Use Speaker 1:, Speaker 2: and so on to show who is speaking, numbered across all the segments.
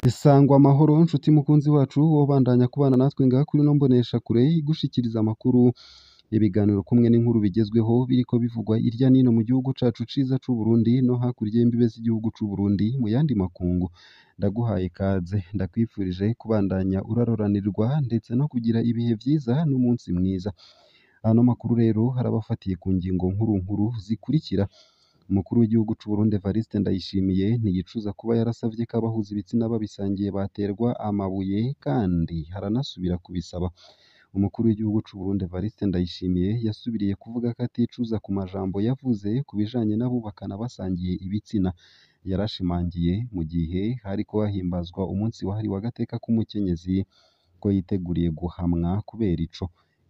Speaker 1: Sangwa amahoro nshuti mukunzi wacu wobandanya kubana natwe ngaha kuri ino mboneshakure igushikiriza amakuru, ibiganiro kumwe n'inkuru bigezweho biriko bivugwa irya nino mu gihugu cacu ciza c'Uburundi no hakurya y'imbibe z'igihugu c'Uburundi mu yandi makungu. Ndaguhaye ikaze, ndakwifurije kubandanya uraroranirwa ndetse no kugira ibihe vyiza n'umunsi mwiza. Ano makuru rero harabafatiye ku ngingo nkuru nkuru zikurikira: Umukuru w'igihugu c'Uburundi Evariste Ndayishimiye ntiyicuza kuba yarasavye ko abahuza ibitsina babisangiye baterwa amabuye kandi aranasubira kubisaba. Umukuru w'igihugu c'Uburundi Evariste Ndayishimiye yasubiriye kuvuga ko aticuza ku majambo yavuze ku bijanye n'abubakana basangiye ibitsina. Yarashimangiye mu gihe hariko hahimbazwa umunsi wahariwe agateka k'umukenyezi ko yiteguriye guhamwa kubera ico.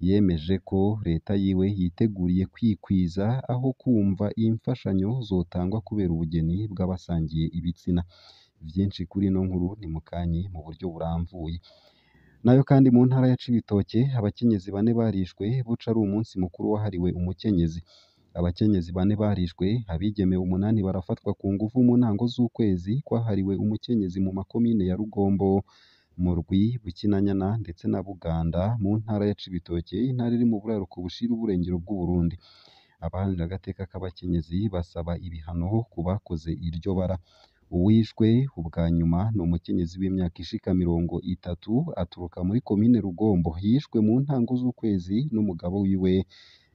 Speaker 1: Yemeje ko leta yiwe yiteguriye kwikwiza aho kumva imfashanyo zotangwa kubera ubugeni bw'abasangiye ibitsina. Vyinshi kuri ino nkuru ni mukanyi mu buryo buramvuye. Nayo kandi mu ntara ya Cibitoke abakenyezi bane barishwe buca ari umunsi mukuru wahariwe umukenyezi. Abakenyezi bane barishwe, abigeme umunani barafatwa ku nguvu mu ntango z'ukwezi kwahariwe umukenyezi mu makomine ya Rugombo, Murwi, Bukinanyana ndetse na Buganda mu ntara ya Cibitoke, intara iri mu buraruko bushira uburengero bw'Uburundi. Abaharanira agateka k'abakenyezi basaba ibihano ku bakoze iryo bara. Uwishwe ubwa nyuma ni umukenyezi w'imyaka ishika 30 aturuka muri komine Rugombo. Yishwe mu ntango z'ukwezi n'umugabo wiwe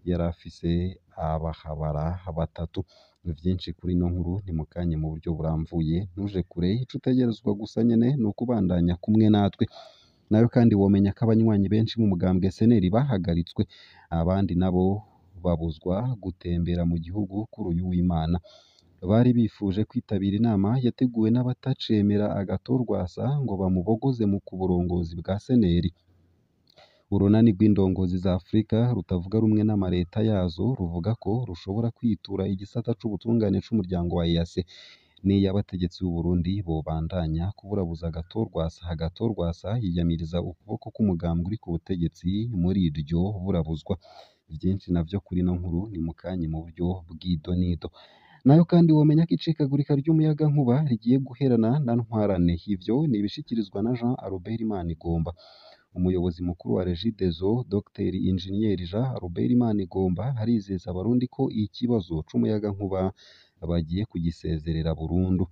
Speaker 1: yari afise abahabara batatu. Vyinshi kuri ino nkuru ni mukanye mu buryo buramvuye, ntuje kure, ico utegerezwa gusa nyene ni ukubandanya kumwe natwe. Nayo kandi womenya ko abanywanyi benshi b'umugambwe SNL bahagaritswe, abandi nabo babuzwa gutembera mu gihugu kuri uyu w'Imana. Bari bifuje kwitabira inama yateguwe n'abatacemera Agathon Rwasa ngo bamubogoze mu kuburongozi bwa SNL. Urunani rw'indongozi za Afrika rutavuga rumwe n'amareta yazo ruvuga ko rushobora kwitura igisata c'ubutungane c'umuryango wa EAC n'iyo abategetsi b'Uburundi bobandanya kuburabuza Agathon Rwasa. Agathon Rwasa yiyamiriza ukuboko k'umugambwe uri ku butegetsi muri iryo burabuzwa. Vyinshi navyo kuri ino nkuru ni mukanye mu buryo bw'idonido. Nayo kandi womenya ko icikagurika ry'umuyagankuba rigiye guherana na Ntwarante. Ivyo ni ibishikirizwa na Jean Albert Manigomba. Umuyobozi mukuru wa Regideso Dr Ingenier Jean Albert Manigomba arizeza abarundi ko ikibazo c'umuyagankuba bagiye kugisezerera burundu.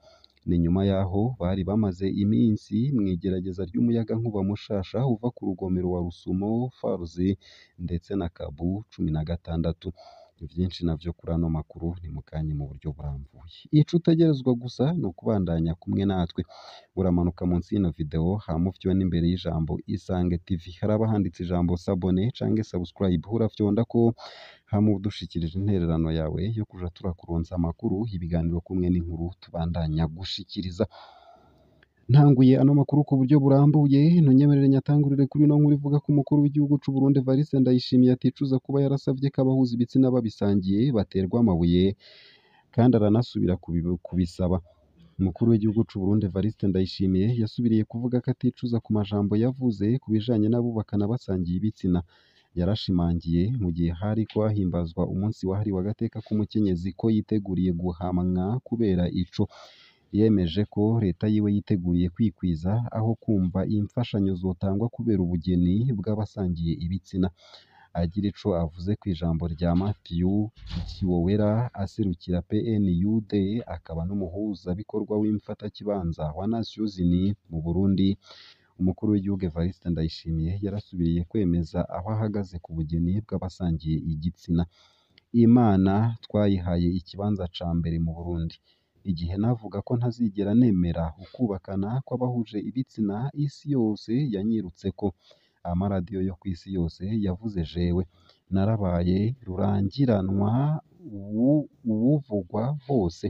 Speaker 1: Ni nyuma yaho bari bamaze iminsi mw'igerageza ry'umuyagankuba mushasha uva ku rugomero wa Rusumo Falls ndetse na Kabu 16. Vyinshi navyo kuri ano makuru ni mukanye mu buryo burambuye. Ico utegerezwa gusa ni ukubandanya kumwe natwe. Uramanuka munsi y'ino video hama ufyonde imbere y'ijambo Isange TV. Haraba handitse ijambo s'abonner canke subscribe, urafyondako hama udushikirije intererano yawe yo kuja turakuronsa amakuru, ibiganiro kumwe n'inkuru tubandanya gushikiriza. Ntanguye ano makuru ku buryo burambuye, ntunyemerere nyatangurire kuri ino nkuru ivuga ko umukuru w'igihugu c'Uburundi Evariste Ndayishimiye aticuza kuba yarasavye ko abahuza ibitsina babisangiye baterwa amabuye kandi aranasubira kubisaba. Umukuru w'igihugu c'Uburundi Evariste Ndayishimiye yasubiriye kuvuga ko aticuza ku majambo yavuze ku bijanye n'abubakana basangiye ibitsina. Yarashimangiye mu gihe hariko hahimbazwa umunsi wahariwe agateka k'umukenyezi ko yiteguriye guhamwa kubera ico. Yemeje ko leta yiwe yiteguriye kwikwiza aho kumva imfashanyo zotangwa kubera ubugeni bw'abasangiye ibitsina. Agira ico avuze kw'ijambo rya Matthew Kiwowera aserukira PNUD akaba n'umuhuzabikorwa w'imfatakibanza wa Nations Unies mu Burundi, umukuru w'igihugu Evariste Ndayishimiye yarasubiriye kwemeza aho ahagaze ku bugeni bw'abasangiye igitsina. Imana twayihaye ikibanza ca mbere mu Burundi. Igihe navuga ko ntazigera nemera ukubakana kw'abahuje ibitsina, isi yose yanyirutseko. Amaradiyo yo kw'isi yose yavuze jewe. Narabaye rurangiranwa uwuvugwa hose.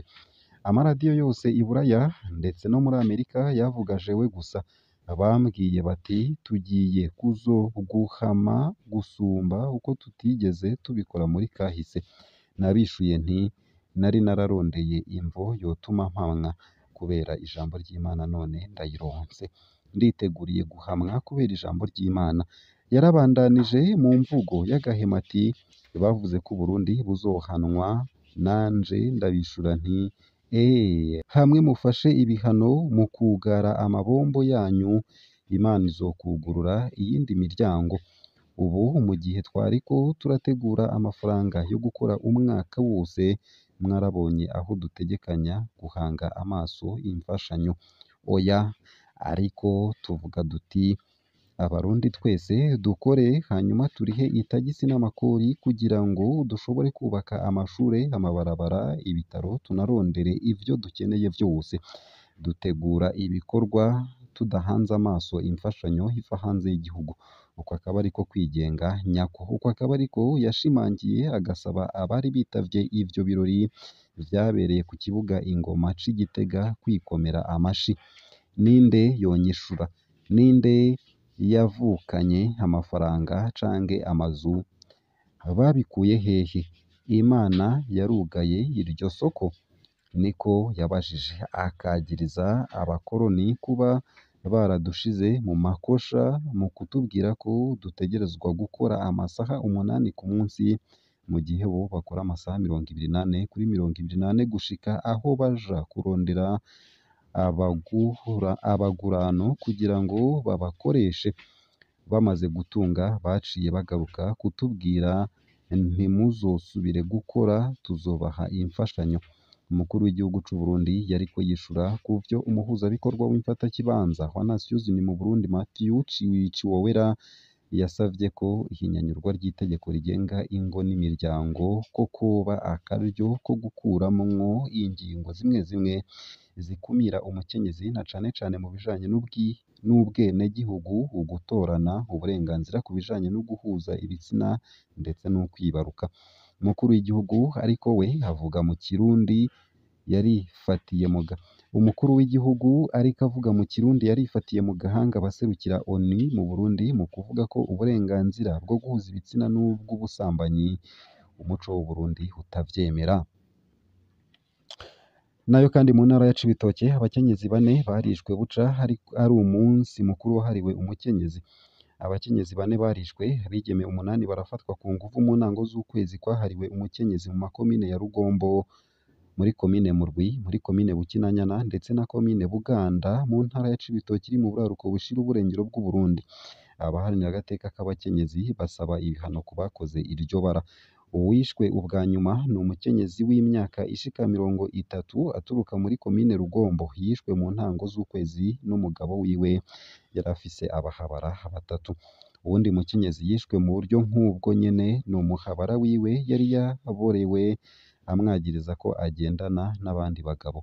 Speaker 1: Amaradiyo yose i Buraya ndetse no muri Amerika yavuga jewe gusa. Bambwiye bati tugiye kuzoguhama gusumba uko tutigeze tubikora muri kahise. Nabishuye nti nari nararondeye imvo yotuma mpamwa kubera ijambo ry'Imana none ndayironse. Nditeguriye guhamwa kubera ijambo ry'Imana. Yarabandanije mu mvugo y'agahema ati bavuze ko Uburundi buzohanwa, nanje ndabishura nti Hamwe mufashe ibihano mu kugara amabombo yanyu, Imana izokugurura iyindi miryango. Ubu mu gihe twariko turategura amafaranga yo gukora umwaka wose, mwarabonye aho dutegekanya guhanga amaso imfashanyo. Oya, ariko tuvuga duti abarundi twese dukore, hanyuma turihe itagisi n'amakori kugira ngo dushobore kubaka amashure, amabarabara, ibitaro, tunarondere ivyo dukeneye vyose. Dutegura ibikorwa tudahanze amaso imfashanyo iva hanze y'igihugu. Uko akaba ariko kwigenga nyako. Uko akaba ariko yashimangiye, agasaba abari bitavye ivyo birori vyabereye ku kibuga Ingoma c'i Gitega kwikomera amashi. Ninde yonyishura? Ninde yavukanye amafaranga canke amazu? Babikuye hehe? Imana yarugaye iryo soko? Niko yabajije, akagiriza abakoroni kuba baradushize mu makosha mu kutubwira ko dutegerezwa gukora amasaha 8 ku munsi, mu gihe bo bakora amasaha 24 kuri 24 gushika aho baja kurondera abagurano kugira ngo babakoreshe. Bamaze gutunga baciye bagaruka kutubwira ntimuzosubire gukora, tuzobaha imfashanyo. Umukuru w'igihugu c'u Burundi yariko yishura kuvyo umuhuzabikorwa w'imfatakibanza wa Nations Unies mu Burundi Mathieu Chiwowera yasavye ko ihinyanyurwa ry'itegeko rigenga ingo n'imiryango ko koba akaryo ko gukuramwo ingingo zimwe zimwe zikumira umukenyezi, na cane cane mu bijanye n'ubwenegihugu, ugutorana, uburenganzira ku bijanye no guhuza ibitsina ndetse n'ukwibaruka. Umukuru w'igihugu ariko we avuga mu Kirundi yarifatiye mu Umukuru w'igihugu ariko avuga mu Kirundi yarifatiye mu gahanga abaserukira ONU mu Burundi mu kuvuga ko uburenganzira bwo guhuza ibitsina n'ubw'ubusambanyi umuco w'u Burundi utavyemera. Nayo kandi mu ntara ya Cibitoke abakenyezi 4 barishwe buca ari umunsi mukuru wahariwe umukenyezi. Abakenyezi 4 barishwe, abigeme 8 barafatwa ku nguvu mu ntango z'ukwezi kwahariwe umukenyezi mu makomine ya Rugombo, muri komine Murwi, muri komine Bukinanyana ndetse na komine Buganda mu ntara ya Cibitoke iri mu buraruko bushira uburengero bw'u Burundi. Abaharanira agateka k'abakenyezi basaba ibihano ku bakoze iryo bara. Uwishwe ubwa nyuma ni umukenyezi w'imyaka ishika 30 aturuka muri komine Rugombo, yishwe mu ntango z'ukwezi n'umugabo wiwe yari afise abahabara 3. Uwundi mukenyezi yishwe mu buryo nk'ubwo nyene ni umuhabara wiwe yari yaborewe amwagiriza ko agendana n'abandi bagabo.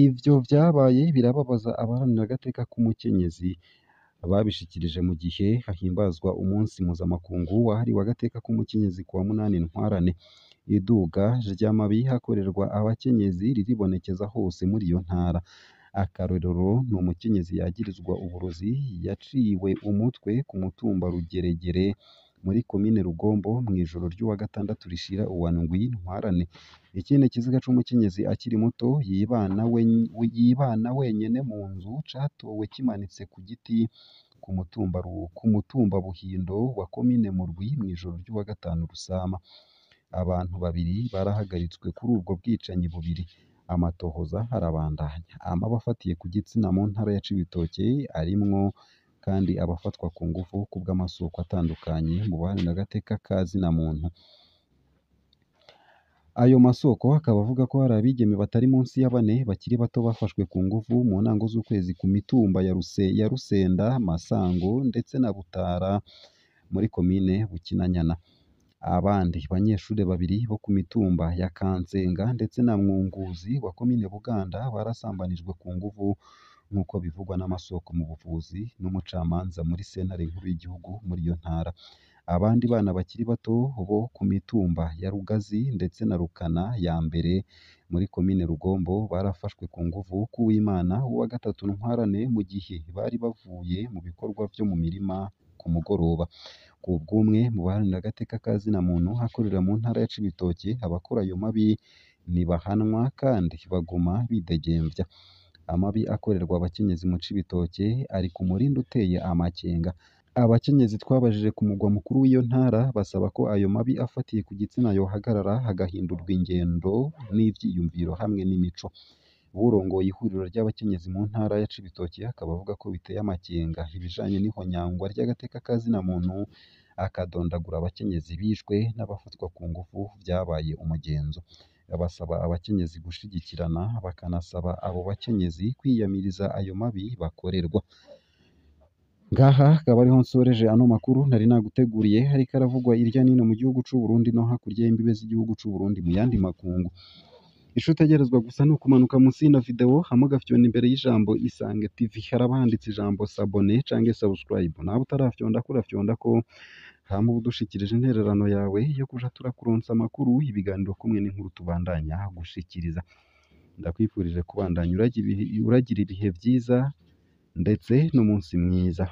Speaker 1: Ivyo vyabaye birababaza abaharanira agateka k'umukenyezi. Babishikirije mu gihe hahimbazwa umunsi mpuzamakungu wahariwe agateka k'umukenyezi kuwa 8 Ntwarante. Iduga ry'amabi hakorerwa abakenyezi riribonekeza hose muri iyo ntara. Akarorero ni umukenyezi yagirizwa uburozi yaciwe umutwe ku mutumba Rugeregere muri komine Rugombo mw'ijoro ry'uwa gatandatu rishira uwa ndwi Ntwarante. Ikindi kiziga c'umukenyezi akiri muto yibana wenyene mu nzu catowe kimanitse ku giti ku mutumba Buhindo wa komine Murwi mw'ijoro ry'uwa gatanu Rusama. Abantu 2 barahagaritswe kuri ubwo bwicanyi bubiri. Amatohoza arabandanya. Amabi afatiye ku gitsina mu ntara ya Cibitoke arimwo kandi abafatwa ku nguvu kubw'amasoko atandukanye mu baharanira agateka ka zina muntu. Ayo masoko akaba avuga ko hari abigeme batari munsi ya 4 bakiri bato bafashwe ku nguvu mu ntango z'ukwezi ku mitumba ya Rusenda, Masango ndetse na Butara muri komine Bukinanyana. Abandi banyeshure 2 bo ku mitumba ya Kansenga ndetse na Mwunguzi wa komine Buganda barasambanijwe ku nguvu nk'uko bivugwa n'amasoko mu buvuzi n'umucamanza muri sentare nkuru y'igihugu muri iyo ntara. Abandi bana bakiri bato bo ku mitumba ya Rugazi ndetse na Rukana ya mbere muri komine Rugombo barafashwe ku nguvu k'Uwimana w'uwa gatatu Ntwarante mu gihe bari bavuye mu bikorwa vyo mu mirima ku mugoroba. Ku bw'umwe mu baharanira agateka ka zina muntu akorera mu ntara ya Cibitoke, abakora ayo mabi ntibahanwa kandi baguma bidegemvya. Amabi akorerwa abakenyezi mu Cibitoke ari ku murindi uteye amakenga. Abakenyezi twabajije ku mugwa mukuru w'iyo ntara basaba ko ayo mabi afatiye ku gitsina yohagarara, hagahindurwa ingendo n'ivyiyumviro hamwe n'imico. Uwurongoye ihuriro ry'abakenyezi mu ntara ya Cibitoke akaba avuga ko biteye amakenga ibijanye n'ihonyangwa ry'agateka ka zina muntu, akadondagura abakenyezi bishwe n'abafatwa ku ngufu vyabaye umugenzo. Basaba abakenyezi gushigikirana, bakanasaba abo bakenyezi kwiyamiriza ayo mabi bakorerwa. Ngaha akaba ariho nsoreje ano makuru nari naguteguriye, ariko aravugwa irya nino mu gihugu c'u Burundi no hakurya y'imbibe z'igihugu c'u Burundi mu yandi makungu. Ico utegerezwa gusa ni ukumanuka munsi y'ino video hama ugafyonda imbere y'ijambo Isange TV, haraba handitse ijambo s'abonner canke subscribe. Nawe utarafyondako urafyondako, hama uba udushikirije intererano yawe yo kuja turakuronsa amakuru, ibiganiro kumwe n'inkuru tubandanya gushikiriza. Ndakwifurije kubandanya uragira ibihe vyiza ndetse n'umunsi mwiza.